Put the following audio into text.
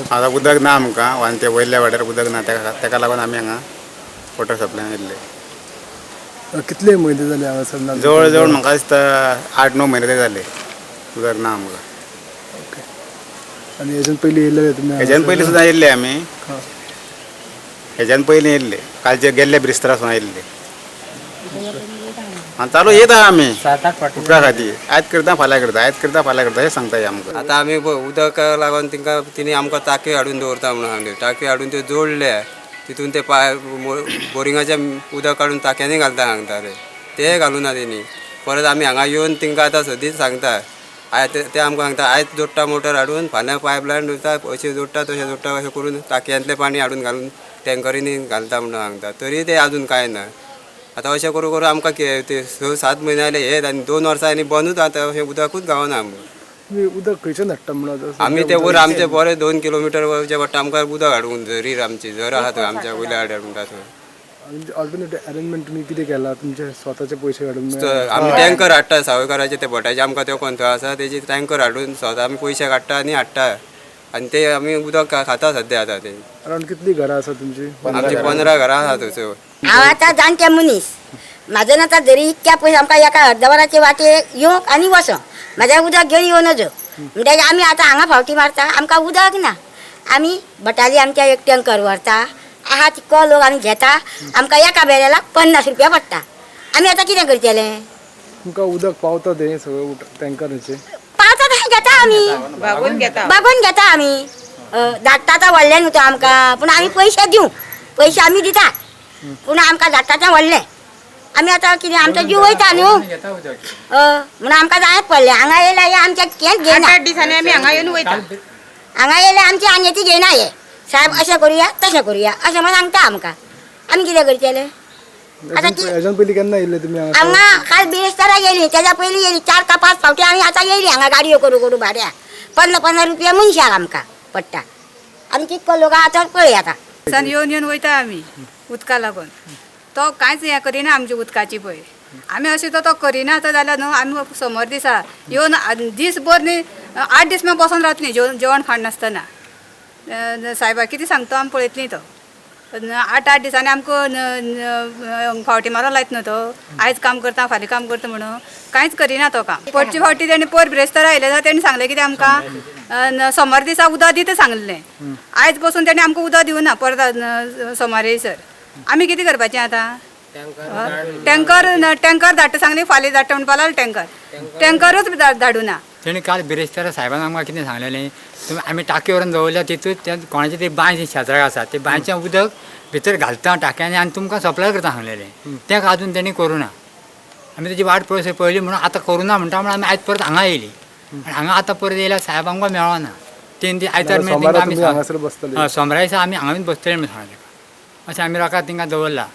आतां उदक ना आमकां आनी ते वयल्या वाड्यार उदक ना, तेका लागून आमी हांगा वॉटर सप्लाय येयल्ले. कितले म्हयने जाले हांगासर ना? जवळ जवळ म्हाका दिसता 8-9 म्हयने ते जाले उदक ना आमकां. ओके, आनी हेज्यान पयलीं येयल्ले तुमी? हेज्यान पयलीं सुद्दां येयल्ले आमी. हां. हेज्यान पयलीं येयल्ले, कालचे गेल्ले ब्रिस्तारा सुद्दां येयल्ले आनी चालू येता आमी उदका खातीर. आयज करता फाल्यां करता, आयज करता फाल्यां करता हें सांगता हे आमकां. आतां आमी उदक लागून तिंका तिणी आमकां टांकी हाडून दवरता म्हणून सांगले. टांकी हाडून त्यो जोडले, तितून ते पाय बोरिंगाचें उदक काडून टांक्यांनी घालता सांगताले, ते घालूना तेणी. परत आमी हांगा येवन तिंकां आतां सदींच सांगता, आयज ते आमकां सांगता आयज जोडटा मोटर हाडून, फाल्यां पायपलायन दवरता, अशें जोडटा तशें जोडटा, अशें करून टांकयांतलें पाणी हाडून घालून टँकरींनी घालता म्हणून सांगता, तरी ते अजून कांय ना. आतां अशें करून करून आमकां ते 6-7 म्हयने जाले हेत आनी 2 वर्सां आनी बंदूच आतां अशें उदकूच गावना आमकां. तुमी उदक खंयच्यान हाडटा म्हणून आतां? आमी ते वयर आमचे बरे 2 किलोमिटर वयचे पडटा आमकां उदक हाडूंक. झरीर आमची झर आहा थंय आमच्या वयल्या वाड्यार म्हणटा थंय. ऑल्टरनेटीव अरेंजमेंट तुमी कितें केला तुमचे स्वताचे पयशे काडून? आमी टँकर हाडटा सावयकाराचे, ते भटाचे आमकां त्यो कोण थंय आसा तेजी टँकर हाडून स्वता आमी पयशे काडटा आनी हाडटा आनी ते आमी उदक खाता सद्या आतां ते. अरावंड कितली घरां आसा तुमची? आमची 15 घरां आसा थंयसर. हांव आतां जाणटे मनीस, म्हाजो आतां जरी इतक्या पयस आमकां एका अर्दवराचे वाटे येवंक आनी वचोंक म्हाज्या उदक घेवन येवं नजो. म्हणटगीर आमी आतां हांगा फावटी मारता, आमकां उदक ना. आमी भटाली आमच्या एक टँकर व्हरता आहा तितको लोक आमी घेता. आमकां एका बेरेलाक 50 रुपया पडटा. आमी आतां कितें करतले? तुमकां उदक पावता ते सगळें टँकराचे? पावता तशें घेता आमी, बागोवन घेता आमी. धाडटा तो व्हडलें न्हू तो आमकां, पूण आमी पयशे दिवं, पयशे आमी दितात, पूण आमकां धाडटा तें व्हडलें. आमी आतां कितें आमचो जीव वयता न्हू, म्हणून आमकां जायच पडलें. हांगा येयल्या हे आमच्या केंच घेयना. 8-8 दिसांनी आमी हांगा येवन वयता. हांगा येयल्या आमची आंगेती घेयना हे साहेब, अशें करुया तशें करुया अशें म्हण सांगता आमकां. आमी कितें करतले आतां? हेज्यान पयलीं केन्ना येयल्ले तुमी हांगासर? हांगा काल बिरेस्तारा येयली, तेज्या पयलीं येयली 4 का 5 फावटी आमी आतां येयली हांगा गाडयो करू करू भाड्या. 50-50 रुपया मनशाक आमकां पडटा. आमी कितको लोक आतां पळय आतां. दिसान येवन येवन वयता आमी उदका लागून. तो कांयच हें करिना आमची उदकाची पळय. आमी अशें तो करिना आतां जाल्यार न्हू आमी सोमार दिसा येवन दीसभर न्ही 8 दीस मागीर बसोन रावतली जेवण खाण नासतना. सायबा कितें सांगता आमी पळयतली. तो 8-8 दिसांनी आमकां फावटी मारून लायत न्हू तो, आयज काम करता फाल्यां काम करता म्हणून कांयच करिना तो काम. पडचे फावटी तेणी पोर बिरेस्तारा आयले जाल्यार तेणी सांगलें कितें आमकां, सोमार दिसा उदक दिता सांगलें. आयज पसून तेणी आमकां उदक दिवना परत सोमार येयसर. आमी कितें करपाचें आतां? टँकर टँकर धाडटा सांगलें, फाल्यां धाडटा म्हणपा लागलो, टँकर टँकरूच धाडुना. तेणी काल बिरेस्तारा साहेबान आमकां कितें सांगलेलें, तुमी आमी टांकी व्हरून दवरल्या तितूंत त्या कोणाची ती बांय शेजराक आसा ते बांयचें उदक भितर घालता टांक्यांनी आनी तुमकां सप्लाय करता सांगलेलें. तें अजून तेणी करूं ना. आमी तेजी वाट पळय पळयली म्हणून आतां करूं ना म्हणटा म्हणून आमी आयज परत हांगा येयली आनी हांगा आतां परत येयल्यार साहेब आमकां मेळना. तेणी ती आयतार मेरेन सोमारा आमी तुमी हांगासर बसतले? सोमरा दिसा आमी हांगाच बसतले म्हणून सांगलें. अशें आमी लोकांक तिंका दवरला.